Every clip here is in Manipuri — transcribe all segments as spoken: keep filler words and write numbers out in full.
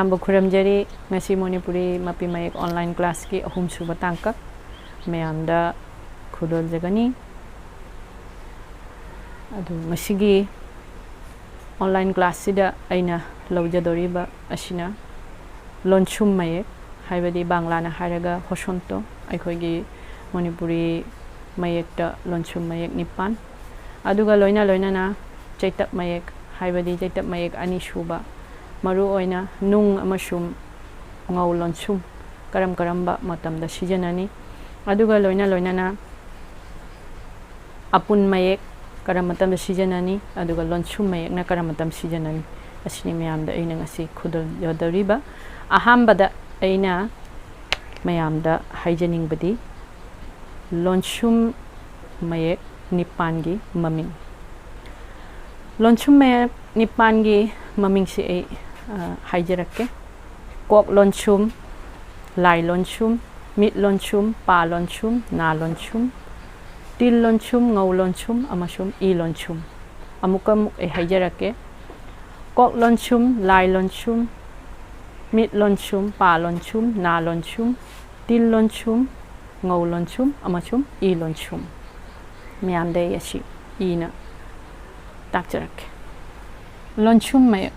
ꯇꯝꯕ ꯈꯨꯔꯨꯝꯖꯔꯤ꯫ ꯉꯁꯤ ꯃꯅꯤꯄꯨꯔꯤ ꯃꯄꯤ ꯃꯌꯦꯛ online classꯀꯤ ꯑꯍꯨꯝꯁꯨꯕ ꯇꯥꯡꯀꯛ ꯃꯌꯥꯝꯗ ꯈꯨꯗꯣꯜꯖꯒꯅꯤ꯫ ꯑꯗꯨ ꯉꯁꯤꯒꯤ online classꯁꯤꯗ ꯑꯩꯅ ꯂꯧꯖꯗꯧꯔꯤꯕ ꯑꯁꯤꯅ ꯂꯣꯟꯁꯨꯝ ꯃꯌꯦꯛ, ꯍꯥꯏꯕꯗꯤ ꯕꯪꯂꯥꯅ ꯍꯥꯏꯔꯒ ꯍꯣꯁꯣꯟꯇꯣ, ꯑꯩꯈꯣꯏꯒꯤ ꯃꯅꯤꯄꯨꯔꯤ ꯃꯌꯦꯛꯇ ꯂꯣꯟꯁꯨꯝ ꯃꯌꯦꯛ ꯅꯤꯄꯥꯟ, ꯑꯗꯨꯒ ꯂꯣꯏꯅ ꯂꯣꯏꯅꯅ ꯆꯩꯇꯞ ꯃꯌꯦꯛ, ꯍꯥꯏꯕꯗꯤ ꯆꯩꯇꯞ ꯃꯌꯦꯛ ꯑꯅꯤꯁꯨꯕ, ꯃꯔꯨꯑꯣꯏꯅ ꯅꯨꯡ ꯑꯃꯁꯨꯡ ꯉꯧ ꯂꯣꯟꯁꯨꯝ ꯀꯔꯝ ꯀꯔꯝꯕ ꯃꯇꯝꯗ ꯁꯤꯖꯤꯟꯅꯅꯤ, ꯑꯗꯨꯒ ꯂꯣꯏꯅ ꯂꯣꯏꯅꯅ ꯑꯄꯨꯟ ꯃꯌꯦꯛ ꯀꯔꯝꯕ ꯃꯇꯝꯗ ꯁꯤꯖꯤꯟꯅꯅꯤ, ꯑꯗꯨꯒ ꯂꯣꯟꯁꯨꯝ ꯃꯌꯦꯛꯅ ꯀꯔꯝꯕ ꯃꯇꯝ ꯁꯤꯖꯤꯟꯅꯅꯤ, ꯑꯁꯤꯅꯤ ꯃꯌꯥꯝꯗ ꯑꯩꯅ ꯉꯁꯤ ꯈꯨꯗꯣꯜꯖꯗꯧꯔꯤꯕ꯫ ꯑꯍꯥꯟꯕꯗ ꯑꯩꯅ ꯃꯌꯥꯝꯗ ꯍꯥꯏꯖꯅꯤꯡꯕꯗꯤ ꯂꯣꯟꯁꯨꯝ ꯃꯌꯦꯛ ꯅꯤꯄꯥꯟꯒꯤ ꯃꯃꯤꯡ꯫ ꯂꯣꯟꯁꯨꯝ ꯃꯌꯦꯛ ꯅꯤꯄꯥꯟꯒꯤ ꯃꯃꯤꯡꯁꯤ ꯑꯩ, ꯑ, ꯍꯥꯏꯖꯔꯛꯀꯦ꯫ ꯀꯣꯛ ꯂꯣꯟꯁꯨꯝ, ꯂꯥꯏ ꯂꯣꯟꯁꯨꯝ, ꯃꯤꯠ ꯂꯣꯟꯁꯨꯝ, ꯄꯥ ꯂꯣꯟꯁꯨꯝ, ꯅꯥ ꯂꯣꯟꯁꯨꯝ, ꯇꯤꯜ ꯂꯣꯟꯁꯨꯝ, ꯉꯧ ꯂꯣꯟꯁꯨꯝ ꯑꯃꯁꯨꯡ ꯏ ꯂꯣꯟꯁꯨꯝ꯫ ꯑꯃꯨꯛꯀ ꯑꯃꯨꯛ ꯑꯩ ꯍꯥꯏꯖꯔꯛꯀꯦ꯫ ꯀꯣꯛ ꯂꯣꯟꯁꯨꯝ, ꯂꯥꯏ ꯂꯣꯟꯁꯨꯝ, ꯃꯤꯠ ꯂꯣꯟꯁꯨꯝ, ꯄꯥ ꯂꯣꯟꯁꯨꯝ, ꯅꯥ ꯂꯣꯟꯁꯨꯝ, ꯇꯤꯜ ꯂꯣꯟꯁꯨꯝ, ꯉꯧ ꯂꯣꯟꯁꯨꯝ ꯑꯃꯁꯨꯡ ꯏ ꯂꯣꯟꯁꯨꯝ꯫ ꯃꯌꯥꯝꯗ ꯑꯩ ꯑꯁꯤ ꯏꯅ ꯇꯥꯛꯆꯔꯛꯀꯦ꯫ ꯂꯣꯟꯁꯨꯝ ꯃꯌꯦꯛ꯫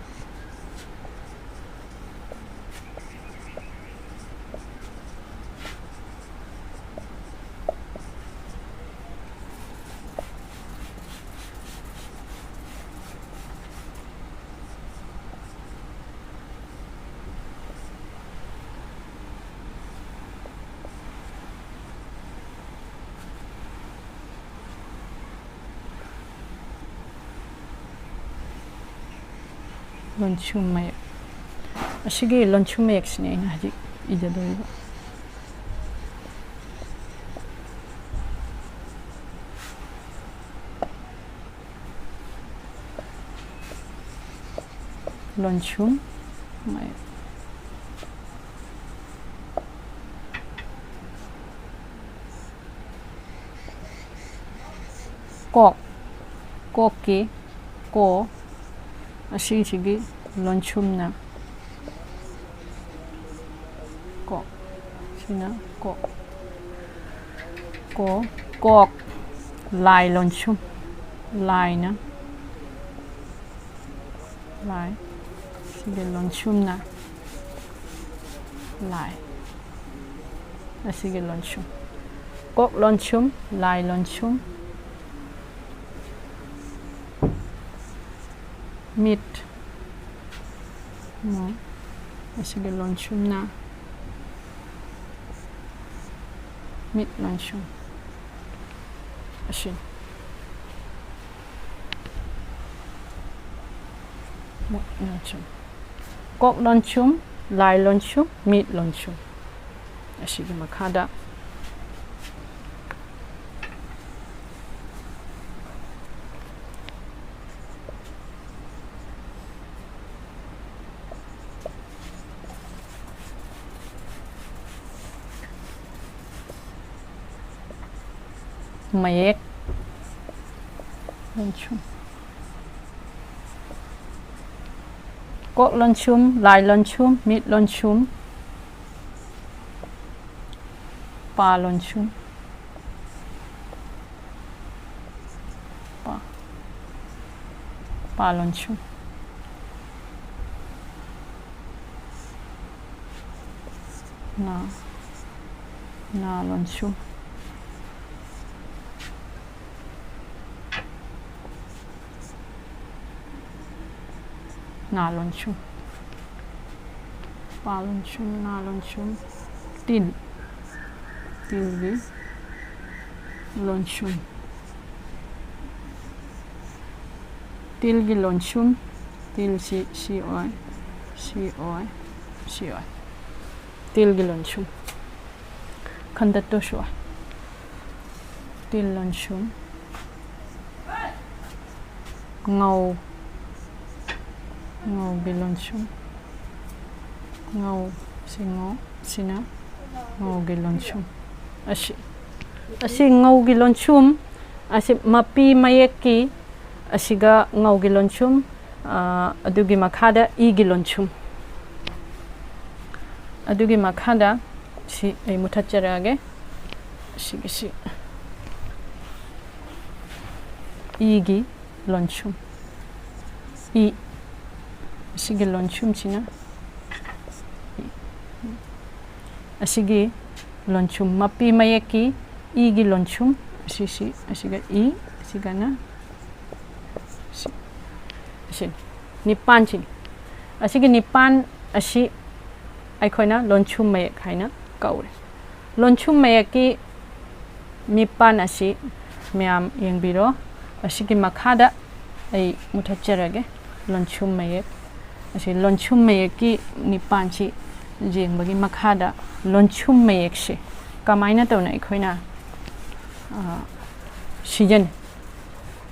ꯂꯣꯟꯁꯨꯝ ꯃꯌꯦꯛ꯫ ꯑꯁꯤꯒꯤ ꯂꯣꯟꯁꯨꯝ ꯃꯌꯦꯛꯁꯤꯅꯤ ꯑꯩꯅ ꯍꯧꯖꯤꯛ ꯏꯖꯗꯣꯔꯤꯕ꯫ ꯂꯣꯟꯁꯨꯝ ꯃꯌꯦꯛ꯫ ꯀꯣꯛ, ꯀꯣꯛꯀꯤ ꯀꯣ ꯑꯁꯤꯁꯤꯒꯤ ꯂꯣꯟꯁꯨꯝꯅ ꯁꯤꯅ ꯀꯣꯛ꯫ ꯀꯣ꯫ ꯀꯣꯛ꯫ ꯂꯥꯏ ꯂꯣꯟꯁꯨꯝ꯫ ꯂꯥꯏꯅ꯫ ꯂꯥꯏ꯫ ꯁꯤꯒꯤ ꯂꯣꯟꯁꯨꯝꯅ꯫ ꯂꯥꯏ꯫ ꯑꯁꯤꯒꯤ ꯂꯣꯟꯁꯨꯝ꯫ ꯀꯣꯛ ꯂꯣꯟꯁꯨꯝ꯫ ꯂꯥꯏ ꯂꯣꯟꯁꯨꯝ꯫ ꯃꯤꯠ꯫ ꯎꯝ꯫ ꯑꯁꯤꯒꯤ ꯂꯣꯟꯁꯨꯝꯅ꯫ ꯃꯤꯠ ꯂꯣꯟꯁꯨꯝ꯫ ꯑꯁꯤ꯫ ꯃꯤꯠ ꯂꯣꯟꯁꯨꯝ꯫ ꯀꯣꯛ ꯂꯣꯟꯁꯨꯝ, ꯂꯥꯏ ꯂꯣꯟꯁꯨꯝ, ꯃꯤꯠ ꯂꯣꯟꯁꯨꯝ꯫ ꯑꯁꯤꯒꯤ ꯃꯈꯥꯗ꯫ ꯃꯌꯦꯛ ꯂꯣꯟꯁꯨꯝ꯫ ꯀꯣꯛ ꯂꯣꯟꯁꯨꯝ, ꯂꯥꯏ ꯂꯣꯟꯁꯨꯝ, ꯃꯤꯠ ꯂꯣꯟꯁꯨꯝ, ꯄꯥ ꯂꯣꯟꯁꯨꯝ꯫ ꯄꯥ꯫ ꯄꯥ ꯂꯣꯟꯁꯨꯝ꯫ ꯅꯥ꯫ ꯅꯥ ꯂꯣꯟꯁꯨꯝ꯫ ꯅꯥ ꯂꯣꯟꯁꯨꯝ꯫ ꯄꯥ ꯂꯣꯟꯁꯨꯝ, ꯅꯥ ꯂꯣꯟꯁꯨꯝ꯫ ꯇꯤꯜ꯫ ꯇꯤꯜꯒꯤ ꯂꯣꯟꯁꯨꯝ꯫ ꯇꯤꯜꯒꯤ ꯂꯣꯟꯁꯨꯝ꯫ ꯇꯤꯜꯁꯤ ꯁꯤ ꯑꯣꯏ, ꯁꯤ ꯑꯣꯏ, ꯁꯤ ꯑꯣꯏ꯫ ꯇꯤꯜꯒꯤ ꯂꯣꯟꯁꯨꯝ꯫ ꯈꯟꯗꯠꯇꯨꯁꯨ꯫ ꯇꯤꯜ ꯂꯣꯟꯁꯨꯝ꯫ ꯉꯧ꯫ ꯉꯧꯒꯤ ꯂꯣꯟꯁꯨꯝ꯫ ꯉꯧ꯫ ꯁꯤ ꯉꯧ꯫ ꯁꯤꯅ ꯉꯧꯒꯤ ꯂꯣꯟꯁꯨꯝ꯫ ꯑꯁꯤ꯫ ꯑꯁꯤ ꯉꯧꯒꯤ ꯂꯣꯟꯁꯨꯝ꯫ ꯑꯁꯤ ꯃꯄꯤ ꯃꯌꯦꯛꯀꯤ꯫ ꯑꯁꯤꯒ ꯉꯧꯒꯤ ꯂꯣꯟꯁꯨꯝ꯫ ꯑ, ꯑꯗꯨꯒꯤ ꯃꯈꯥꯗ ꯏꯒꯤ ꯂꯣꯟꯁꯨꯝ꯫ ꯑꯗꯨꯒꯤ ꯃꯈꯥꯗ ꯁꯤ ꯑꯩ ꯃꯨꯊꯠꯆꯔꯛꯑꯒꯦ꯫ ꯁꯤꯒꯤꯁꯤ ꯏꯒꯤ ꯂꯣꯟꯁꯨꯝ꯫ ꯏ꯫ ꯑꯁꯤꯒꯤ ꯂꯣꯟꯁꯨꯝꯁꯤꯅ, ꯑꯁꯤꯒꯤ ꯂꯣꯟꯁꯨꯝ, ꯃꯄꯤ ꯃꯌꯦꯛꯀꯤ ꯏꯒꯤ ꯂꯣꯟꯁꯨꯝ, ꯑꯁꯤꯁꯤ, ꯑꯁꯤꯒ ꯏ, ꯑꯁꯤꯒꯅ ꯁꯤ, ꯑꯁꯤꯅꯤ꯫ ꯅꯤꯄꯥꯟꯁꯤꯅꯤ꯫ ꯑꯁꯤꯒꯤ ꯅꯤꯄꯥꯟ ꯑꯁꯤ ꯑꯩꯈꯣꯏꯅ ꯂꯣꯟꯁꯨꯝ ꯃꯌꯦꯛ ꯍꯥꯏꯅ ꯀꯧꯔꯦ꯫ ꯂꯣꯟꯁꯨꯝ ꯃꯌꯦꯛꯀꯤ ꯅꯤꯄꯥꯟ ꯑꯁꯤ ꯃꯌꯥꯝ ꯌꯦꯡꯕꯤꯔꯣ꯫ ꯑꯁꯤꯒꯤ ꯃꯈꯥꯗ ꯑꯩ ꯃꯨꯊꯠꯆꯔꯒꯦ꯫ ꯂꯣꯟꯁꯨꯝ ꯃꯌꯦꯛ ꯑꯁꯤ, ꯂꯣꯟꯁꯨꯝ ꯃꯌꯦꯛꯀꯤ ꯅꯤꯄꯥꯟꯁꯤ ꯌꯦꯡꯕꯒꯤ ꯃꯈꯥꯗ, ꯂꯣꯟꯁꯨꯝ ꯃꯌꯦꯛꯁꯦ ꯀꯃꯥꯏꯅ ꯇꯧꯅ ꯑꯩꯈꯣꯏꯅ, ꯑ, ꯁꯤꯖꯤꯟꯅꯩ?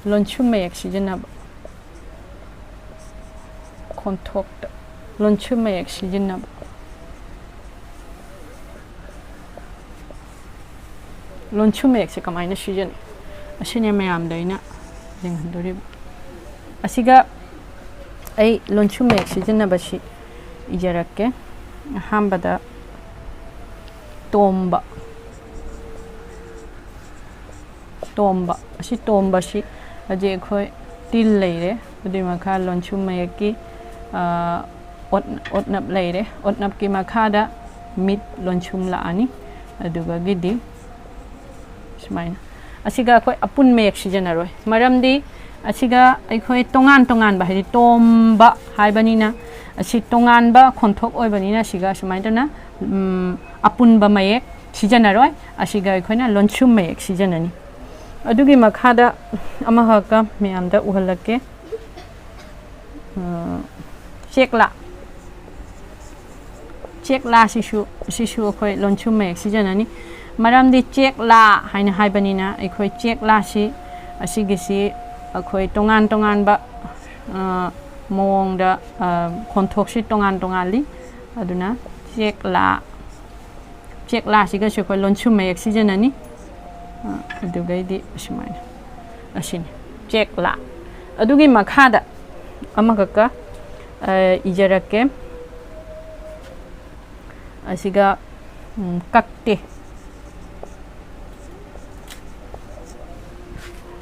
ꯂꯣꯟꯁꯨꯝ ꯃꯌꯦꯛ ꯁꯤꯖꯤꯟꯅꯕ꯫ ꯈꯣꯟꯊꯣꯛꯇ ꯂꯣꯟꯁꯨꯝ ꯃꯌꯦꯛ ꯁꯤꯖꯤꯟꯅꯕ꯫ ꯂꯣꯟꯁꯨꯝ ꯃꯌꯦꯛꯁꯦ ꯀꯃꯥꯏꯅ ꯁꯤꯖꯤꯟꯅꯩ? ꯑꯁꯤꯅꯦ ꯃꯌꯥꯝꯗ ꯑꯩꯅ ꯌꯦꯡꯍꯟꯗꯣꯔꯤꯕ꯫ ꯑꯁꯤꯒ ꯑꯩ ꯂꯣꯟꯁꯨꯝ ꯃꯌꯦꯛ ꯁꯤꯖꯤꯟꯅꯕꯁꯤ ꯏꯖꯔꯛꯀꯦ꯫ ꯑꯍꯥꯟꯕꯗ ꯇꯣꯝꯕ꯫ ꯇꯣꯝꯕ꯫ ꯑꯁꯤ ꯇꯣꯝꯕꯁꯤ ꯍꯧꯖꯤꯛ ꯑꯩꯈꯣꯏ ꯇꯤꯜ ꯂꯩꯔꯦ꯫ ꯑꯗꯨꯒꯤ ꯃꯈꯥ ꯂꯣꯟꯁꯨꯝ ꯃꯌꯦꯛꯀꯤ, ꯑ, ꯑꯣꯠ-, ꯑꯣꯠꯅꯞ ꯂꯩꯔꯦ꯫ ꯑꯣꯠꯅꯞꯀꯤ ꯃꯈꯥꯗ ꯃꯤꯠ ꯂꯣꯟꯁꯨꯝ ꯂꯥꯛꯑꯅꯤ꯫ ꯑꯗꯨꯒꯒꯤꯗꯤ ꯁꯨꯃꯥꯏꯅ꯫ ꯑꯁꯤꯒ ꯑꯩꯈꯣꯏ ꯑꯄꯨꯟ ꯃꯌꯦꯛ ꯁꯤꯖꯤꯟꯅꯔꯣꯏ꯫ ꯃꯔꯝꯗꯤ ꯑꯁꯤꯒ ꯑꯩꯈꯣꯏ ꯇꯣꯉꯥꯟ ꯇꯣꯉꯥꯟꯕ, ꯍꯥꯏꯗꯤ ꯇꯣꯝꯕ ꯍꯥꯏꯕꯅꯤꯅ, ꯑꯁꯤ ꯇꯣꯉꯥꯟꯕ ꯈꯣꯟꯊꯣꯛ ꯑꯣꯏꯕꯅꯤꯅ, ꯑꯁꯤꯒ ꯁꯨꯃꯥꯏꯅ ꯇꯧꯅ, ꯎꯝ, ꯑꯄꯨꯟꯕ ꯃꯌꯦꯛ ꯁꯤꯖꯤꯟꯅꯔꯣꯏ꯫ ꯑꯁꯤꯒ ꯑꯩꯈꯣꯏꯅ ꯂꯣꯟꯁꯨꯝ ꯃꯌꯦꯛ ꯁꯤꯖꯤꯟꯅꯅꯤ꯫ ꯑꯗꯨꯒꯤ ꯃꯈꯥꯗ ꯑꯃꯈꯛꯀ ꯃꯌꯥꯝꯗ ꯎꯍꯜꯂꯛꯀꯦ꯫ ꯑ, ꯆꯦꯛꯂꯥ꯫ ꯆꯦꯛꯂꯥꯁꯤꯁꯨ, ꯁꯤꯁꯨ ꯑꯩꯈꯣꯏ ꯂꯣꯟꯁꯨꯝ ꯃꯌꯦꯛ ꯁꯤꯖꯤꯟꯅꯅꯤ꯫ ꯃꯔꯝꯗꯤ ꯆꯦꯛꯂꯥ ꯍꯥꯏꯅ ꯍꯥꯏꯕꯅꯤꯅ, ꯑꯩꯈꯣꯏ ꯆꯦꯛꯂꯥꯁꯤ, ꯑꯁꯤꯒꯤꯁꯤ ꯑꯩꯈꯣꯏ ꯇꯣꯉꯥꯟ ꯇꯣꯉꯥꯟꯕ, ꯑ, ꯃꯑꯣꯡꯗ, ꯑ, ꯈꯣꯟꯊꯣꯛꯁꯤ ꯇꯣꯉꯥꯟ ꯇꯣꯉꯥꯜꯂꯤ꯫ ꯑꯗꯨꯅ ꯆꯦꯛꯂꯥ, ꯆꯦꯛꯂꯥꯁꯤꯒꯁꯨ ꯑꯩꯈꯣꯏ ꯂꯣꯟꯁꯨꯝ ꯃꯌꯦꯛ ꯁꯤꯖꯤꯟꯅꯅꯤ꯫ ꯑ, ꯑꯗꯨꯒꯩꯗꯤ ꯑꯁꯨꯃꯥꯏꯅ꯫ ꯑꯁꯤꯅꯤ ꯆꯦꯛꯂꯥ꯫ ꯑꯗꯨꯒꯤ ꯃꯈꯥꯗ ꯑꯃꯈꯛꯀ, ꯑ, ꯏꯖꯔꯛꯀꯦ꯫ ꯑꯁꯤꯒ ꯎꯝ, ꯀꯛꯇꯦ꯫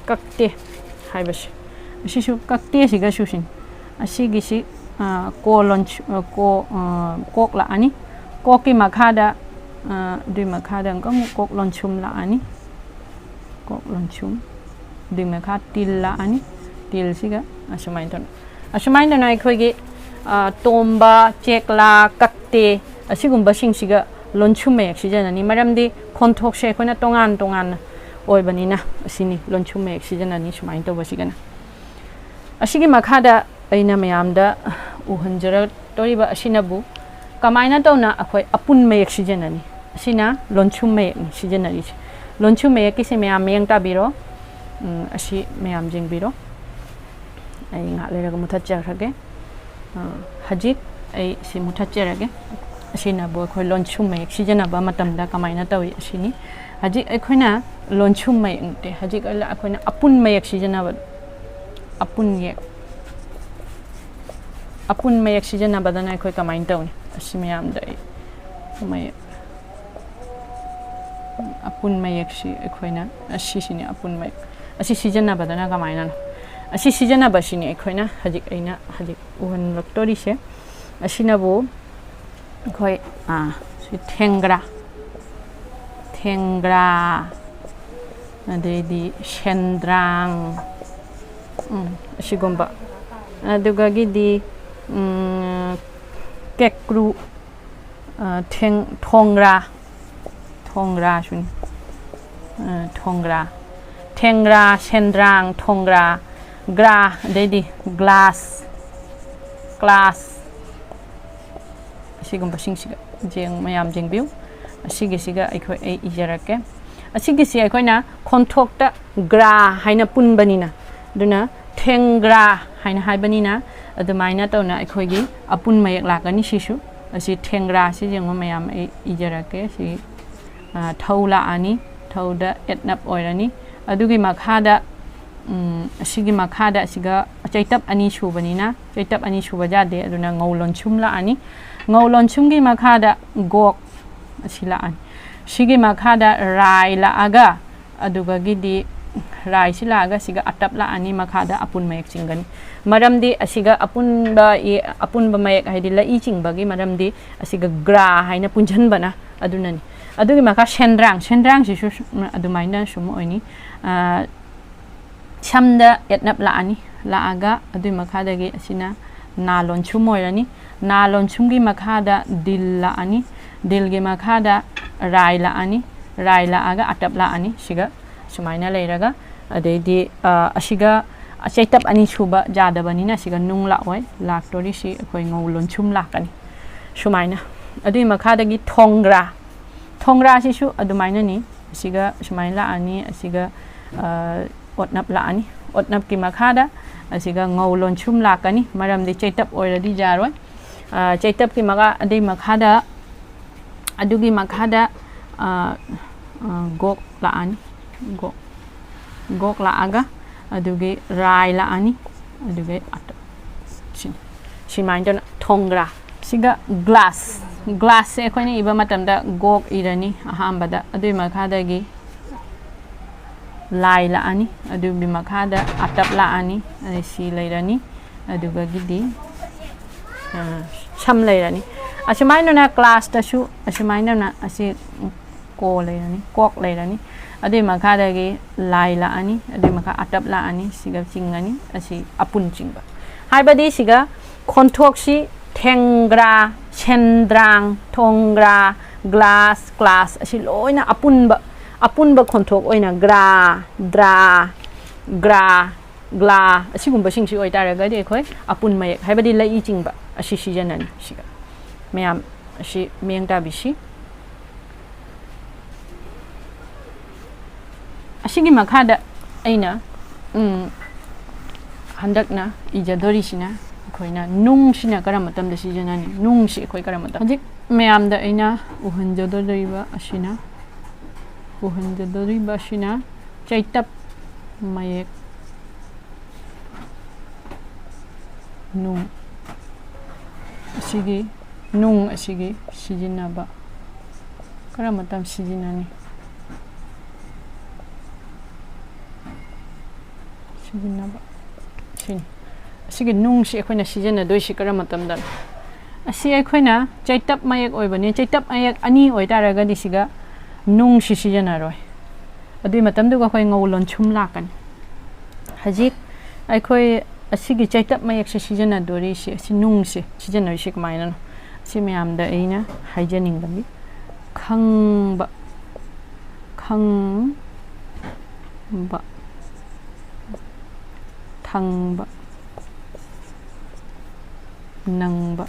ꯀꯛꯇꯦ ꯍꯥꯏꯕꯁꯦ꯫ ꯑꯁꯤꯁꯨ ꯀꯛꯇꯦꯁꯤꯒꯁꯨ ꯁꯤꯅꯤ꯫ ꯑꯁꯤꯒꯤꯁꯤ, ꯑ, ꯀꯣ ꯂꯣꯟꯁꯨ-, ꯑ, ꯀꯣ, ꯑ, ꯀꯣꯛ ꯂꯥꯛꯑꯅꯤ꯫ ꯀꯣꯛꯀꯤ ꯃꯈꯥꯗ, ꯑ, ꯑꯗꯨꯏ ꯃꯈꯥꯗ ꯑꯃꯨꯛꯀ ꯑꯃꯨꯛ ꯀꯣꯛ ꯂꯣꯟꯁꯨꯝ ꯂꯥꯛꯑꯅꯤ꯫ ꯀꯣꯛ ꯂꯣꯟꯁꯨꯝ꯫ ꯑꯗꯨꯏ ꯃꯈꯥ ꯇꯤꯜ ꯂꯥꯛꯑꯅꯤ꯫ ꯇꯤꯜꯁꯤꯒ ꯑꯁꯨꯃꯥꯏꯅ ꯇꯧꯅ꯫ ꯑꯁꯨꯃꯥꯏꯅ ꯇꯧꯅ ꯑꯩꯈꯣꯏꯒꯤ, ꯑ, ꯇꯣꯝꯕ, ꯆꯦꯛꯂꯥ, ꯀꯛꯇꯦ ꯑꯁꯤꯒꯨꯝꯕꯁꯤꯡꯁꯤꯒ ꯂꯣꯟꯁꯨꯝ ꯃꯌꯦꯛ ꯁꯤꯖꯤꯟꯅꯅꯤ꯫ ꯃꯔꯝꯗꯤ ꯈꯣꯟꯊꯣꯛꯁꯦ ꯑꯩꯈꯣꯏꯅ ꯇꯣꯉꯥꯟ ꯇꯣꯉꯥꯟꯅ ꯑꯣꯏꯕꯅꯤꯅ ꯑꯁꯤꯅꯤ ꯂꯣꯟꯁꯨꯝ ꯃꯌꯦꯛ ꯁꯤꯖꯤꯟꯅꯅꯤ ꯁꯨꯃꯥꯏꯅ ꯇꯧꯕꯁꯤꯒꯅ꯫ ꯑꯁꯤꯒꯤ ꯃꯈꯥꯗ ꯑꯩꯅ ꯃꯌꯥꯝꯗ ꯎꯍꯟꯖꯔꯛꯇꯣꯔꯤꯕ ꯑꯁꯤꯅꯕꯨ ꯀꯃꯥꯏꯅ ꯇꯧꯅ ꯑꯩꯈꯣꯏ ꯑꯄꯨꯟ ꯃꯌꯦꯛ ꯁꯤꯖꯤꯟꯅꯅꯤ꯫ ꯑꯁꯤꯅ ꯂꯣꯟꯁꯨꯝ ꯃꯌꯦꯛꯅꯤ ꯁꯤꯖꯤꯟꯅꯔꯤꯁꯦ꯫ ꯂꯣꯟꯁꯨꯝ ꯃꯌꯦꯛꯀꯤꯁꯦ ꯃꯌꯥꯝ ꯃꯌꯦꯡ ꯇꯥꯕꯤꯔꯣ꯫ ꯎꯝ, ꯑꯁꯤ ꯃꯌꯥꯝ ꯌꯦꯡꯕꯤꯔꯣ꯫ ꯑꯩ ꯉꯥꯏꯍꯥꯛ ꯂꯩꯔꯒ ꯃꯨꯊꯠꯆꯈ꯭ꯔꯒꯦ꯫ ꯑ, ꯍꯧꯖꯤꯛ ꯑꯩ ꯁꯤ ꯃꯨꯊꯠꯆꯔꯒꯦ꯫ ꯑꯁꯤꯅꯕꯨ ꯑꯩꯈꯣꯏ ꯂꯣꯟꯁꯨꯝ ꯃꯌꯦꯛ ꯁꯤꯖꯤꯟꯅꯕ ꯃꯇꯝꯗ ꯀꯃꯥꯏꯅ ꯇꯧꯏ ꯑꯁꯤꯅꯤ꯫ ꯍꯧꯖꯤꯛ ꯑꯩꯈꯣꯏꯅ ꯂꯣꯟꯁꯨꯝ ꯃꯌꯦꯛ ꯅꯠꯇꯦ, ꯍꯧꯖꯤꯛ ꯑꯩꯈꯣꯏꯅ ꯑꯄꯨꯟ ꯃꯌꯦꯛ ꯁꯤꯖꯤꯟꯅꯕ, ꯑꯄꯨꯟ ꯌꯦꯛ, ꯑꯄꯨꯟ ꯃꯌꯦꯛ ꯁꯤꯖꯤꯟꯅꯕꯗꯅ ꯑꯩꯈꯣꯏ ꯀꯃꯥꯏꯅ ꯇꯧꯅꯤ? ꯑꯁꯤ ꯃꯌꯥꯝꯗ ꯑꯩ ꯃꯌꯦꯛ, ꯑꯄꯨꯟ ꯃꯌꯦꯛꯁꯤ ꯑꯩꯈꯣꯏꯅ, ꯑꯁꯤꯁꯤꯅꯤ ꯑꯄꯨꯟ ꯃꯌꯦꯛ꯫ ꯑꯁꯤ ꯁꯤꯖꯤꯟꯅꯕꯗꯅ ꯀꯃꯥꯏꯅꯅꯣ? ꯑꯁꯤ ꯁꯤꯖꯤꯟꯅꯕꯁꯤꯅꯤ ꯑꯩꯈꯣꯏꯅ ꯍꯧꯖꯤꯛ, ꯑꯩꯅ ꯍꯧꯖꯤꯛ ꯎꯍꯜꯂꯛꯇꯣꯔꯤꯁꯦ꯫ ꯑꯁꯤꯅꯕꯨ ꯑꯩꯈꯣꯏ, ꯑꯥ, ꯁꯤ ꯊꯦꯡꯒ꯭ꯔꯥ, ꯊꯦꯡꯒ꯭ꯔꯥ, ꯑꯗꯩꯗꯤ ꯁꯦꯟꯗ꯭ꯔꯥꯡ, ꯎꯝ, ꯑꯁꯤꯒꯨꯝꯕ꯫ ꯑꯗꯨꯒꯒꯤꯗꯤ, ꯎꯝ, ꯀꯦꯀ꯭ꯔꯨ, ꯑ, ꯊꯦꯡ-, ꯊꯣꯡꯒ꯭ꯔꯥ, ꯊꯣꯡꯒ꯭ꯔꯥꯁꯨꯅꯤ꯫ ꯑ, ꯊꯣꯡꯒ꯭ꯔꯥ꯫ ꯊꯦꯡꯒ꯭ꯔꯥ, ꯁꯦꯟꯗ꯭ꯔꯥꯡ, ꯊꯣꯡꯒ꯭ꯔꯥ, ꯒ꯭ꯔꯥ, ꯑꯗꯩꯗꯤ ꯒ꯭ꯂꯥꯁ, ꯀ꯭ꯂꯥꯁ꯫ ꯑꯁꯤꯒꯨꯝꯕꯁꯤꯡꯁꯤꯒ ꯌꯦꯡ-, ꯃꯌꯥꯝ ꯌꯦꯡꯕꯤꯌꯨ꯫ ꯑꯁꯤꯒꯤꯁꯤꯒ ꯑꯩꯈꯣꯏ, ꯑꯩ ꯏꯖꯔꯛꯀꯦ꯫ ꯑꯁꯤꯒꯤꯁꯤ ꯑꯩꯈꯣꯏꯅ ꯈꯣꯟꯊꯣꯛꯇ ꯒ꯭ꯔꯥ ꯍꯥꯏꯅ ꯄꯨꯟꯕꯅꯤꯅ, ꯑꯗꯨꯅ ꯊꯦꯡꯒ꯭ꯔꯥ ꯍꯥꯏꯅ ꯍꯥꯏꯕꯅꯤꯅ, ꯑꯗꯨꯃꯥꯏꯅ ꯇꯧꯅ ꯑꯩꯈꯣꯏꯒꯤ ꯑꯄꯨꯟ ꯃꯌꯦꯛ ꯂꯥꯛꯀꯅꯤ꯫ ꯁꯤꯁꯨ, ꯑꯁꯤ ꯊꯦꯡꯒ꯭ꯔꯥꯁꯤ ꯌꯦꯡꯉꯨ ꯃꯌꯥꯝ, ꯑꯩ ꯏꯖꯔꯛꯀꯦ꯫ ꯁꯤ, ꯑ, ꯊꯧ ꯂꯥꯛꯑꯅꯤ, ꯊꯧꯗ ꯑꯦꯠꯅꯞ ꯑꯣꯏꯔꯅꯤ꯫ ꯑꯗꯨꯒꯤ ꯃꯈꯥꯗ, ꯎꯝ, ꯑꯁꯤꯒꯤ ꯃꯈꯥꯗ ꯑꯁꯤꯒ ꯆꯩꯇꯞ ꯑꯅꯤ ꯁꯨꯕꯅꯤꯅ, ꯆꯩꯇꯞ ꯑꯅꯤ ꯁꯨꯕ ꯌꯥꯗꯦ, ꯑꯗꯨꯅ ꯉꯧ ꯂꯣꯟꯁꯨꯝ ꯂꯥꯛꯑꯅꯤ꯫ ꯉꯧ ꯂꯣꯟꯁꯨꯝꯒꯤ ꯃꯈꯥꯗ ꯒꯣꯛ, ꯑꯁꯤ ꯂꯥꯛꯑꯅꯤ꯫ ꯁꯤꯒꯤ ꯃꯈꯥꯗ ꯔꯥꯏ ꯂꯥꯛꯑꯒ, ꯑꯗꯨꯒꯒꯤꯗꯤ ꯔꯥꯏꯁꯤ ꯂꯥꯛꯑꯒ ꯁꯤꯒ ꯑꯇꯞ ꯂꯥꯛꯑꯅꯤ, ꯃꯈꯥꯗ ꯑꯄꯨꯟ ꯃꯌꯦꯛ ꯆꯤꯡꯒꯅꯤ꯫ ꯃꯔꯝꯗꯤ ꯑꯁꯤꯒ ꯑꯄꯨꯟꯕ ꯏ-, ꯑꯄꯨꯟꯕ ꯃꯌꯦꯛ ꯍꯥꯏꯗꯤ ꯂꯛꯏ ꯆꯤꯡꯕꯒꯤ ꯃꯔꯝꯗꯤ ꯑꯁꯤꯒ ꯒ꯭ꯔꯥ ꯍꯥꯏꯅ ꯄꯨꯟꯁꯤꯟꯕꯅ ꯑꯗꯨꯅꯅꯤ꯫ ꯑꯗꯨꯒꯤ ꯃꯈꯥ ꯁꯦꯟꯗ꯭ꯔꯥꯡ, ꯁꯦꯟꯗ꯭ꯔꯥꯡꯁꯤꯁꯨ ꯁꯨ-, ꯑꯗꯨꯃꯥꯏꯅ ꯁꯨꯝ ꯑꯣꯏꯅꯤ꯫ ꯑ, ꯁꯝꯗ ꯑꯦꯠꯅꯞ ꯂꯥꯛꯑꯅꯤ, ꯂꯥꯛꯑꯒ ꯑꯗꯨꯒꯤ ꯃꯈꯥꯗꯒꯤ ꯑꯁꯤꯅ ꯅꯥ ꯂꯣꯟꯁꯨꯝ ꯑꯣꯏꯔꯅꯤ꯫ ꯅꯥ ꯂꯣꯟꯁꯨꯝꯒꯤ ꯃꯈꯥꯗ ꯗꯤꯜ ꯂꯥꯛꯑꯅꯤ, ꯗꯤꯜꯒꯤ ꯃꯈꯥꯗ ꯔꯥꯏ ꯂꯥꯛꯑꯅꯤ, ꯔꯥꯏ ꯂꯥꯛꯑꯒ ꯑꯇꯞ ꯂꯥꯛꯑꯅꯤ꯫ ꯁꯤꯒ ꯁꯨꯃꯥꯏꯅ ꯂꯩꯔꯒ, ꯑꯗꯩꯗꯤ, ꯑ, ꯑꯁꯤꯒ ꯆꯩꯇꯞ ꯑꯅꯤ ꯁꯨꯕ ꯌꯥꯗꯕꯅꯤꯅ ꯑꯁꯤꯒ ꯅꯨꯡ ꯂꯥꯛꯑꯣꯏ, ꯂꯥꯛꯇꯣꯔꯤꯁꯤ ꯑꯩꯈꯣꯏ ꯉꯧ ꯂꯣꯟꯁꯨꯝ ꯂꯥꯛꯀꯅꯤ꯫ ꯁꯨꯃꯥꯏꯅ꯫ ꯑꯗꯨꯒꯤ ꯃꯈꯥꯗꯒꯤ ꯊꯣꯡꯒ꯭ꯔꯥ, ꯊꯣꯡꯒ꯭ꯔꯥꯁꯤꯁꯨ ꯑꯗꯨꯃꯥꯏꯅꯅꯤ꯫ ꯑꯁꯤꯒ ꯁꯨꯃꯥꯏꯅ ꯂꯥꯛꯑꯅꯤ, ꯑꯁꯤꯒ, ꯑ, ꯑꯣꯠꯅꯞ ꯂꯥꯛꯑꯅꯤ꯫ ꯑꯣꯠꯅꯞꯀꯤ ꯃꯈꯥꯗ ꯑꯁꯤꯒ ꯉꯧ ꯂꯣꯟꯁꯨꯝ ꯂꯥꯛꯀꯅꯤ, ꯃꯔꯝꯗꯤ ꯆꯩꯇꯞ ꯑꯣꯏꯔꯗꯤ ꯌꯥꯔꯣꯏ꯫ ꯑ, ꯆꯩꯇꯞꯀꯤ ꯃꯈꯥ, ꯑꯗꯨꯒꯤ ꯃꯈꯥꯗ, ꯑꯗꯨꯒꯤ ꯃꯈꯥꯗ, ꯑ, ꯑ, ꯒꯣꯛ ꯂꯥꯛꯑꯅꯤ꯫ ꯒꯣꯛ, ꯒꯣꯛ ꯂꯥꯛꯑꯒ ꯑꯗꯨꯒꯤ ꯔꯥꯏ ꯂꯥꯛꯑꯅꯤ, ꯑꯗꯨꯒꯤ ꯑꯇꯞ-, ꯁꯤꯅꯤ꯫ ꯁꯨꯃꯥꯏꯅ ꯇꯧꯅ ꯊꯣꯡꯒ꯭ꯔꯥ꯫ ꯁꯤꯒ ꯒ꯭ꯂꯥꯁ, ꯒ꯭ꯂꯥꯁꯁꯦ ꯑꯩꯈꯣꯏꯅ ꯏꯕ ꯃꯇꯝꯗ ꯒꯣꯛ ꯏꯔꯅꯤ ꯑꯍꯥꯟꯕꯗ, ꯑꯗꯨꯒꯤ ꯃꯈꯥꯗꯒꯤ ꯂꯥꯏ ꯂꯥꯛꯑꯅꯤ, ꯑꯗꯨꯒꯤ ꯃꯈꯥꯗ ꯑꯇꯞ ꯂꯥꯛꯑꯅꯤ, ꯑꯗꯩ ꯁꯤ ꯂꯩꯔꯅꯤ, ꯑꯗꯨꯒꯒꯤꯗꯤ, ꯑ, ꯁꯝ ꯂꯩꯔꯅꯤ꯫ ꯑꯁꯨꯃꯥꯏꯅꯅ ꯀ꯭ꯂꯥꯁꯇꯁꯨ ꯑꯁꯨꯃꯥꯏꯅꯅ ꯑꯁꯤ ꯀꯣ ꯂꯩꯔꯅꯤ, ꯀꯣꯛ ꯂꯩꯔꯅꯤ, ꯑꯗꯨꯒꯤ ꯃꯈꯥꯗꯒꯤ ꯂꯥꯏ ꯂꯥꯛꯑꯅꯤ, ꯑꯗꯨꯒꯤ ꯃꯈꯥ ꯑꯇꯞ ꯂꯥꯛꯑꯅꯤ, ꯁꯤꯒ ꯆꯤꯡꯉꯅꯤ, ꯑꯁꯤ ꯑꯄꯨꯟ ꯆꯤꯡꯕ꯫ ꯍꯥꯏꯕꯗꯤ ꯁꯤꯒ ꯈꯣꯟꯊꯣꯛꯁꯤ ꯊꯦꯡꯒ꯭ꯔꯥ, ꯁꯦꯟꯗ꯭ꯔꯥꯡ, ꯊꯣꯡꯒ꯭ꯔꯥ, ꯒ꯭ꯂꯥꯁ, ꯀ꯭ꯂꯥꯁ ꯑꯁꯤ ꯂꯣꯏꯅ ꯑꯄꯨꯟꯕ, ꯑꯄꯨꯟꯕ ꯈꯣꯟꯊꯣꯛ ꯑꯣꯏꯅ ꯒ꯭ꯔꯥ, ꯗ꯭ꯔꯥ, ꯒ꯭ꯔꯥ, ꯒ꯭ꯂꯥ ꯑꯁꯤꯒꯨꯝꯕꯁꯤꯡꯁꯤ ꯑꯣꯏꯇꯥꯔꯒꯗꯤ ꯑꯩꯈꯣꯏ ꯑꯄꯨꯟ ꯃꯌꯦꯛ ꯍꯥꯏꯕꯗꯤ ꯂꯛꯏ ꯆꯤꯡꯕ ꯑꯁꯤ ꯁꯤꯖꯤꯟꯅꯅꯤ꯫ ꯁꯤꯒ ꯃꯌꯥꯝ ꯑꯁꯤ ꯃꯤꯠꯌꯦꯡ ꯇꯥꯕꯤꯁꯤ꯫ ꯑꯁꯤꯒꯤ ꯃꯈꯥꯗ ꯑꯩꯅ, ꯎꯝ, ꯍꯟꯗꯛꯅ ꯏꯖꯗꯣꯔꯤꯁꯤꯅ ꯑꯩꯈꯣꯏꯅ ꯅꯨꯡꯁꯤꯅ ꯀꯔꯝꯕ ꯃꯇꯝꯗ ꯁꯤꯖꯤꯟꯅꯅꯤ? ꯅꯨꯡꯁꯤ ꯑꯩꯈꯣꯏ ꯀꯔꯝꯕ ꯃꯇꯝ-, ꯍꯧꯖꯤꯛ ꯃꯌꯥꯝꯗ ꯑꯩꯅ ꯎꯍꯟꯖꯗꯣꯔꯤꯕ ꯑꯁꯤꯅ, ꯎꯍꯟꯖꯗꯣꯔꯤꯕ ꯑꯁꯤꯅ ꯆꯩꯇꯞ ꯃꯌꯦꯛ ꯅꯨꯡ ꯑꯁꯤꯒꯤ, ꯅꯨꯡ ꯑꯁꯤꯒꯤ ꯁꯤꯖꯤꯟꯅꯕ꯫ ꯀꯔꯝꯕ ꯃꯇꯝ ꯁꯤꯖꯤꯟꯅꯅꯤ? ꯁꯤꯖꯤꯟꯅꯕ꯫ ꯁꯤꯅꯤ꯫ ꯑꯁꯤꯒꯤ ꯅꯨꯡꯁꯤ ꯑꯩꯈꯣꯏꯅ ꯁꯤꯖꯤꯟꯅꯗꯣꯏꯁꯤ ꯀꯔꯝꯕ ꯃꯇꯝꯗꯅꯣ? ꯑꯁꯤ ꯑꯩꯈꯣꯏꯅ ꯆꯩꯇꯞ ꯃꯌꯦꯛ ꯑꯣꯏꯕꯅꯤ꯫ ꯆꯩꯇꯞ ꯃꯌꯦꯛ ꯑꯅꯤ ꯑꯣꯏꯇꯥꯔꯒꯗꯤ ꯁꯤꯒ ꯅꯨꯡꯁꯤ ꯁꯤꯖꯤꯟꯅꯔꯣꯏ꯫ ꯑꯗꯨꯒꯤ ꯃꯇꯝꯗꯨꯒ ꯑꯩꯈꯣꯏ ꯉꯧ ꯂꯣꯟꯁꯨꯝ ꯂꯥꯛꯀꯅꯤ꯫ ꯍꯧꯖꯤꯛ ꯑꯩꯈꯣꯏ ꯑꯁꯤꯒꯤ ꯆꯩꯇꯞ ꯃꯌꯦꯛꯁꯦ ꯁꯤꯖꯤꯟꯅꯗꯣꯔꯤꯁꯦ, ꯑꯁꯤ ꯅꯨꯡꯁꯦ ꯁꯤꯖꯤꯟꯅꯔꯤꯁꯦ ꯀꯃꯥꯏꯅꯅꯣ? ꯁꯤ ꯃꯌꯥꯝꯗ ꯑꯩꯅ ꯍꯥꯏꯖꯅꯤꯡꯕꯅꯤ꯫ ꯈꯪꯕ, ꯈꯪꯕ, ꯊꯪꯕ, ꯅꯪꯕ,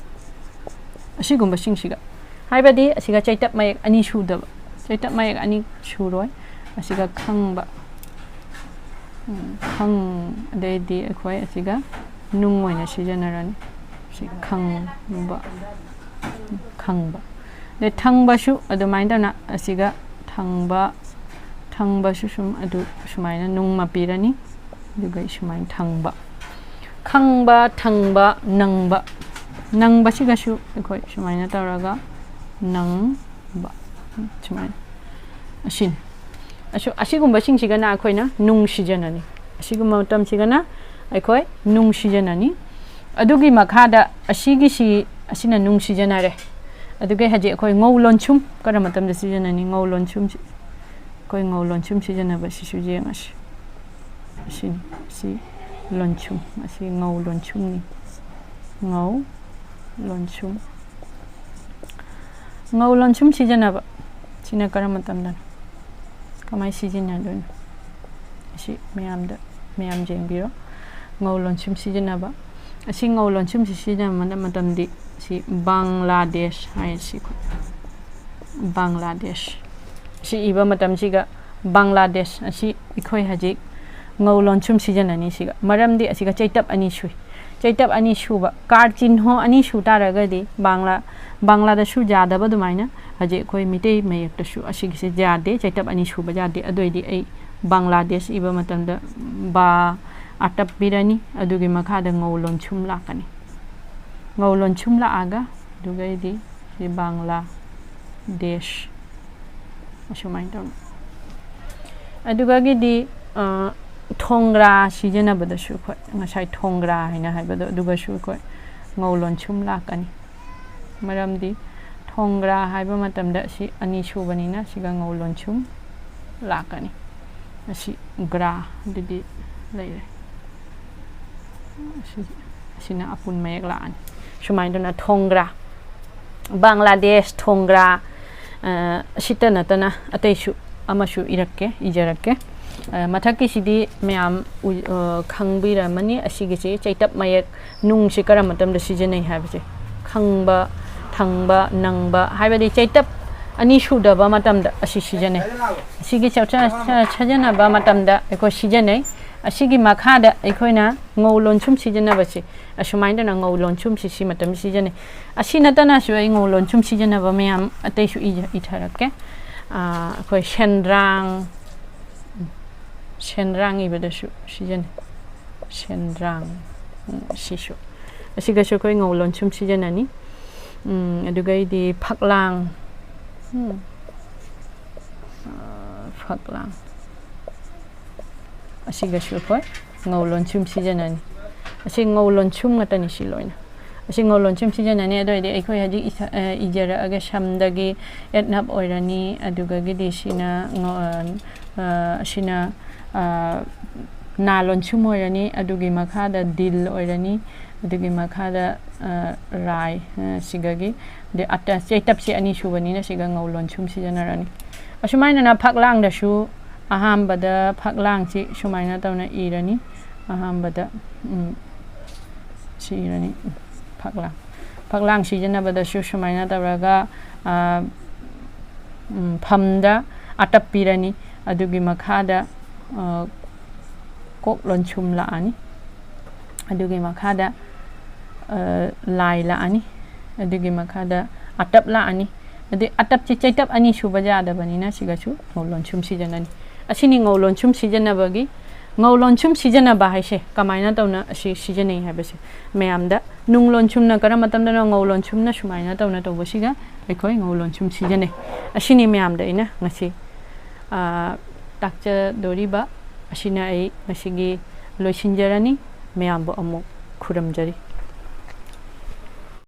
ꯑꯁꯤꯒꯨꯝꯕꯁꯤꯡꯁꯤꯒ, ꯍꯥꯏꯕꯗꯤ ꯑꯁꯤꯒ ꯆꯩꯇꯞ ꯃꯌꯦꯛ ꯑꯅꯤ ꯁꯨꯗꯕ, ꯆꯩꯇꯞ ꯃꯌꯦꯛ ꯑꯅꯤ ꯁꯨꯔꯣꯏ꯫ ꯑꯁꯤꯒ ꯈꯪꯕ, ꯎꯝ, ꯈꯪ, ꯑꯗꯩꯗꯤ ꯑꯩꯈꯣꯏ ꯑꯁꯤꯒ ꯅꯨꯡ ꯑꯣꯏꯅ ꯁꯤꯖꯤꯟꯅꯔꯅꯤ꯫ ꯁꯤ ꯈꯪꯕ, ꯈꯪꯕ꯫ ꯑꯗꯩ ꯊꯪꯕꯁꯨ ꯑꯗꯨꯃꯥꯏꯅ ꯇꯧꯅ ꯑꯁꯤꯒ ꯊꯪꯕ, ꯊꯪꯕꯁꯨ ꯁꯨꯝ ꯑꯗꯨ ꯁꯨꯃꯥꯏꯅ ꯅꯨꯡ ꯑꯃ ꯄꯤꯔꯅꯤ꯫ ꯑꯗꯨꯒ ꯁꯨꯃꯥꯏꯅ ꯊꯪꯕ꯫ ꯈꯪꯕ, ꯊꯪꯕ, ꯅꯪꯕ꯫ ꯅꯪꯕꯁꯤꯒꯁꯨ ꯑꯩꯈꯣꯏ ꯁꯨꯃꯥꯏꯅ ꯇꯧꯔꯒ ꯅꯪꯕ꯫ ꯁꯨꯃꯥꯏꯅ꯫ ꯑꯁꯤꯅꯤ꯫ ꯑꯁꯨ-, ꯑꯁꯤꯒꯨꯝꯕꯁꯤꯡꯁꯤꯒꯅ ꯑꯩꯈꯣꯏꯅ ꯅꯨꯡ ꯁꯤꯖꯤꯟꯅꯅꯤ꯫ ꯑꯁꯤꯒꯨꯝꯕ ꯃꯇꯝꯁꯤꯒꯅ ꯑꯩꯈꯣꯏ ꯅꯨꯡ ꯁꯤꯖꯤꯟꯅꯅꯤ꯫ ꯑꯗꯨꯒꯤ ꯃꯈꯥꯗ ꯑꯁꯤꯒꯤꯁꯤ, ꯑꯁꯤꯅ ꯅꯨꯡ ꯁꯤꯖꯤꯟꯅꯔꯦ꯫ ꯑꯗꯨꯒ ꯍꯧꯖꯤꯛ ꯑꯩꯈꯣꯏ ꯉꯧ ꯂꯣꯟꯁꯨꯝ ꯀꯔꯝꯕ ꯃꯇꯝꯗ ꯁꯤꯖꯤꯟꯅꯅꯤ? ꯉꯧ ꯂꯣꯟꯁꯨꯝꯁꯤ꯫ ꯑꯩꯈꯣꯏ ꯉꯧ ꯂꯣꯟꯁꯨꯝ ꯁꯤꯖꯤꯟꯅꯕꯁꯤꯁꯨ ꯌꯦꯡꯉꯁꯤ꯫ ꯑꯁꯤꯅꯤ꯫ ꯑꯁꯤ ꯂꯣꯟꯁꯨꯝ꯫ ꯑꯁꯤ ꯉꯧ ꯂꯣꯟꯁꯨꯝꯅꯤ꯫ ꯉꯧ ꯂꯣꯟꯁꯨꯝ꯫ ꯉꯧ ꯂꯣꯟꯁꯨꯝ ꯁꯤꯖꯤꯟꯅꯕ꯫ ꯁꯤꯅ ꯀꯔꯝꯕ ꯃꯇꯝꯗꯅꯣ? ꯀꯃꯥꯏꯅ ꯁꯤꯖꯤꯟꯅꯗꯣꯏꯅꯣ? ꯑꯁꯤ ꯃꯌꯥꯝꯗ, ꯃꯌꯥꯝ ꯌꯦꯡꯕꯤꯔꯣ꯫ ꯉꯧ ꯂꯣꯟꯁꯨꯝ ꯁꯤꯖꯤꯟꯅꯕ꯫ ꯑꯁꯤ ꯉꯧ ꯂꯣꯟꯁꯨꯝꯁꯤ ꯁꯤꯖꯤꯟꯅꯕ ꯃꯇꯝꯗꯤ ꯁꯤ ꯕꯪꯒ꯭ꯂꯥꯗꯦꯁ ꯍꯥꯏꯁꯤ ꯑꯩꯈꯣꯏ꯫ ꯕꯪꯒ꯭ꯂꯥꯗꯦꯁ꯫ ꯁꯤ ꯏꯕ ꯃꯇꯝꯁꯤꯒ ꯕꯪꯒ꯭ꯂꯥꯗꯦꯁ ꯑꯁꯤ ꯑꯩꯈꯣꯏ ꯍꯧꯖꯤꯛ ꯉꯧ ꯂꯣꯟꯁꯨꯝ ꯁꯤꯖꯤꯟꯅꯅꯤ ꯁꯤꯒ꯫ ꯃꯔꯝꯗꯤ ꯑꯁꯤꯒ ꯆꯩꯇꯞ ꯑꯅꯤ ꯁꯨꯏ꯫ ꯆꯩꯇꯞ ꯑꯅꯤ ꯁꯨꯕ꯫ ꯀꯥꯔ ꯆꯤꯍ꯭ꯅꯣ ꯑꯅꯤ ꯁꯨ ꯇꯥꯔꯒꯗꯤ ꯕꯪꯒ꯭ꯂꯥ, ꯕꯪꯒ꯭ꯂꯥꯗꯁꯨ ꯌꯥꯗꯕ ꯑꯗꯨꯃꯥꯏꯅ ꯍꯧꯖꯤꯛ ꯑꯩꯈꯣꯏ ꯃꯤꯇꯩ ꯃꯌꯦꯛꯇꯁꯨ ꯑꯁꯤꯒꯤꯁꯦ ꯌꯥꯗꯦ, ꯆꯩꯇꯞ ꯑꯅꯤ ꯁꯨꯕ ꯌꯥꯗꯦ꯫ ꯑꯗꯨ ꯑꯣꯏꯗꯤ ꯑꯩ ꯕꯪꯒ꯭ꯂꯥꯗꯦꯁ ꯏꯕ ꯃꯇꯝꯗ ꯕꯥ ꯑꯇꯞ ꯄꯤꯔꯅꯤ, ꯑꯗꯨꯒꯤ ꯃꯈꯥꯗ ꯉꯧ ꯂꯣꯟꯁꯨꯝ ꯂꯥꯛꯀꯅꯤ꯫ ꯉꯧ ꯂꯣꯟꯁꯨꯝ ꯂꯥꯛꯑꯒ ꯑꯗꯨꯒꯩꯗꯤ ꯁꯤ ꯕꯪꯒ꯭ꯂꯥꯗꯦꯁ꯫ ꯑꯁꯨꯃꯥꯏꯅ ꯇꯧꯅ꯫ ꯑꯗꯨꯒꯒꯤꯗꯤ, ꯑ, ꯊꯣꯡꯒ꯭ꯔꯥ ꯁꯤꯖꯤꯟꯅꯕꯗꯁꯨ ꯑꯩꯈꯣꯏ ꯉꯁꯥꯏ ꯊꯣꯡꯒ꯭ꯔꯥ ꯍꯥꯏꯅ ꯍꯥꯏꯕꯗꯣ ꯑꯗꯨꯒꯁꯨ ꯑꯩꯈꯣꯏ ꯉꯧ ꯂꯣꯟꯁꯨꯝ ꯂꯥꯛꯀꯅꯤ꯫ ꯃꯔꯝꯗꯤ ꯊꯣꯡꯒ꯭ꯔꯥ ꯍꯥꯏꯕ ꯃꯇꯝꯗ ꯑꯁꯤ ꯑꯅꯤ ꯁꯨꯕꯅꯤꯅ ꯁꯤꯒ ꯉꯧ ꯂꯣꯟꯁꯨꯝ ꯂꯥꯛꯀꯅꯤ꯫ ꯑꯁꯤ ꯒ꯭ꯔꯥ ꯑꯗꯨꯗꯤ ꯂꯩꯔꯦ꯫ ꯑꯁꯤ-, ꯑꯁꯤꯅ ꯑꯄꯨꯟ ꯃꯌꯦꯛ ꯂꯥꯛꯑꯅꯤ꯫ ꯁꯨꯃꯥꯏꯅ ꯇꯧꯅ ꯊꯣꯡꯒ꯭ꯔꯥ, ꯕꯪꯒ꯭ꯂꯥꯗꯦꯁ ꯊꯣꯡꯒ꯭ꯔꯥ, ꯑ, ꯑꯁꯤꯇ ꯅꯠꯇꯅ ꯑꯇꯩꯁꯨ ꯑꯃꯁꯨ ꯏꯔꯛꯀꯦ, ꯏꯖꯔꯛꯀꯦ꯫ ꯑ, ꯃꯊꯛꯀꯤꯁꯤꯗꯤ ꯃꯌꯥꯝ ꯎ-, ꯑ, ꯈꯪꯕꯤꯔꯝꯃꯅꯤ꯫ ꯑꯁꯤꯒꯤꯁꯤ ꯆꯩꯇꯞ ꯃꯌꯦꯛ ꯅꯨꯡꯁꯤ ꯀꯔꯝꯕ ꯃꯇꯝꯗ ꯁꯤꯖꯤꯟꯅꯩ ꯍꯥꯏꯕꯁꯦ꯫ ꯈꯪꯕ, ꯊꯪꯕ, ꯅꯪꯕ ꯍꯥꯏꯕꯗꯤ ꯆꯩꯇꯞ ꯑꯅꯤ ꯁꯨꯗꯕ ꯃꯇꯝꯗ ꯑꯁꯤ ꯁꯤꯖꯤꯟꯅꯩ꯫ ꯑꯁꯤꯒꯤ ꯆ-, ꯆ-, ꯆ-, ꯁꯤꯖꯤꯟꯅꯕ ꯃꯇꯝꯗ ꯑꯩꯈꯣꯏ ꯁꯤꯖꯤꯟꯅꯩ꯫ ꯑꯁꯤꯒꯤ ꯃꯈꯥꯗ ꯑꯩꯈꯣꯏꯅ ꯉꯧ ꯂꯣꯟꯁꯨꯝ ꯁꯤꯖꯤꯟꯅꯕꯁꯦ, ꯑꯁꯨꯃꯥꯏꯅ ꯇꯧꯅ ꯉꯧ ꯂꯣꯟꯁꯨꯝꯁꯤ ꯁꯤ ꯃꯇꯝ ꯁꯤꯖꯤꯟꯅꯩ꯫ ꯑꯁꯤ ꯅꯠꯇꯅꯁꯨ ꯑꯩ ꯉꯧ ꯂꯣꯟꯁꯨꯝ ꯁꯤꯖꯤꯟꯅꯕ ꯃꯌꯥꯝ ꯑꯇꯩꯁꯨ ꯏꯖ-, ꯏꯊꯔꯛꯀꯦ꯫ ꯑꯥ, ꯑꯩꯈꯣꯏ ꯁꯦꯟꯗ꯭ꯔꯥꯡ, ꯁꯦꯟꯗ꯭ꯔꯥꯡ ꯏꯕꯗꯁꯨ ꯁꯤꯖꯤꯟꯅꯩ꯫ ꯁꯦꯟꯗ꯭ꯔꯥꯡ, ꯎꯝ, ꯁꯤꯁꯨ꯫ ꯑꯁꯤꯒꯁꯨ ꯑꯩꯈꯣꯏ ꯉꯧ ꯂꯣꯟꯁꯨꯝ ꯁꯤꯖꯤꯟꯅꯅꯤ꯫ ꯎꯝ, ꯑꯗꯨꯒꯩꯗꯤ ꯐꯛꯂꯥꯡ, ꯎꯝ, ꯑꯥ, ꯐꯛꯂꯥꯡ꯫ ꯑꯁꯤꯒꯁꯨ ꯑꯩꯈꯣꯏ ꯉꯧ ꯂꯣꯟꯁꯨꯝ ꯁꯤꯖꯤꯟꯅꯅꯤ꯫ ꯑꯁꯤ ꯉꯧ ꯂꯣꯟꯁꯨꯝ ꯉꯥꯛꯇꯅꯤ ꯁꯤ ꯂꯣꯏꯅ꯫ ꯑꯁꯤ ꯉꯧ ꯂꯣꯟꯁꯨꯝ ꯁꯤꯖꯤꯟꯅꯅꯤ꯫ ꯑꯗꯨ ꯑꯣꯏꯔꯗꯤ ꯑꯩꯈꯣꯏ ꯍꯧꯖꯤꯛ ꯏꯁ-, ꯑ, ꯏꯖꯔꯛꯑꯒ ꯁꯝꯗꯒꯤ ꯑꯦꯠꯅꯞ ꯑꯣꯏꯔꯅꯤ, ꯑꯗꯨꯒꯒꯤꯗꯤ ꯁꯤꯅ ꯉꯧ-, ꯑ, ꯑ, ꯑꯁꯤꯅ, ꯑ, ꯅꯥ ꯂꯣꯟꯁꯨꯝ ꯑꯣꯏꯔꯅꯤ, ꯑꯗꯨꯒꯤ ꯃꯈꯥꯗ ꯗꯤꯜ ꯑꯣꯏꯔꯅꯤ, ꯑꯗꯨꯒꯤ ꯃꯈꯥꯗ, ꯑ, ꯔꯥꯏ, ꯑ, ꯁꯤꯒꯒꯤ, ꯑꯗꯩ ꯑꯇ-, ꯆꯩꯇꯞꯁꯤ ꯑꯅꯤ ꯁꯨꯕꯅꯤꯅ ꯁꯤꯒ ꯉꯧ ꯂꯣꯟꯁꯨꯝ ꯁꯤꯖꯤꯟꯅꯔꯅꯤ꯫ ꯑꯁꯨꯃꯥꯏꯅꯅ ꯐꯛꯂꯥꯡꯗꯁꯨ ꯑꯍꯥꯟꯕꯗ ꯐꯛꯂꯥꯡꯁꯤ ꯁꯨꯃꯥꯏꯅ ꯇꯧꯅ ꯏꯔꯅꯤ꯫ ꯑꯍꯥꯟꯕꯗ, ꯎꯝ, ꯁꯤ ꯏꯔꯅꯤ, ꯎꯝ, ꯐꯛꯂꯥꯡ꯫ ꯐꯛꯂꯥꯡ ꯁꯤꯖꯤꯟꯅꯕꯗꯁꯨ ꯁꯨꯃꯥꯏꯅ ꯇꯧꯔꯒ, ꯑ, ꯎꯝ, ꯐꯝꯗ ꯑꯇꯞ ꯄꯤꯔꯅꯤ꯫ ꯑꯗꯨꯒꯤ ꯃꯈꯥꯗ, ꯑ, ꯀꯣꯛ ꯂꯣꯟꯁꯨꯝ ꯂꯥꯛꯑꯅꯤ꯫ ꯑꯗꯨꯒꯤ ꯃꯈꯥꯗ, ꯑ, ꯂꯥꯏ ꯂꯥꯛꯑꯅꯤ꯫ ꯑꯗꯨꯒꯤ ꯃꯈꯥꯗ ꯑꯇꯞ ꯂꯥꯛꯑꯅꯤ꯫ ꯑꯗꯩ ꯑꯇꯞꯁꯦ ꯆꯩꯇꯞ ꯑꯅꯤ ꯁꯨꯕ ꯌꯥꯗꯕꯅꯤꯅ ꯁꯤꯒꯁꯨ ꯉꯧ ꯂꯣꯟꯁꯨꯝ ꯁꯤꯖꯤꯟꯅꯅꯤ꯫ ꯑꯁꯤꯅꯤ ꯉꯧ ꯂꯣꯟꯁꯨꯝ ꯁꯤꯖꯤꯟꯅꯕꯒꯤ, ꯉꯧ ꯂꯣꯟꯁꯨꯝ ꯁꯤꯖꯤꯟꯅꯕ ꯍꯥꯏꯁꯦ ꯀꯃꯥꯏꯅ ꯇꯧꯅ ꯑꯁꯤ ꯁꯤꯖꯤꯟꯅꯩ ꯍꯥꯏꯕꯁꯦ ꯃꯌꯥꯝꯗ ꯅꯨꯡ ꯂꯣꯟꯁꯨꯝꯅ ꯀꯔꯝꯕ ꯃꯇꯝꯗꯅꯣ? ꯉꯧ ꯂꯣꯟꯁꯨꯝꯅ ꯁꯨꯃꯥꯏꯅ ꯇꯧꯅ ꯇꯧꯕꯁꯤꯒ ꯑꯩꯈꯣꯏ ꯉꯧ ꯂꯣꯟꯁꯨꯝ ꯁꯤꯖꯤꯟꯅꯩ꯫ ꯑꯁꯤꯅꯤ ꯃꯌꯥꯝꯗ ꯑꯩꯅ ꯉꯁꯤ, ꯑ, ꯇꯥꯛꯆꯗꯣꯔꯤꯕ꯫ ꯑꯁꯤꯅ ꯑꯩ ꯉꯁꯤꯒꯤ ꯂꯣꯏꯁꯤꯟꯖꯔꯅꯤ꯫ ꯃꯌꯥꯝꯕꯨ ꯑꯃꯨꯛ ꯈꯨꯔꯨꯝꯖꯔꯤ꯫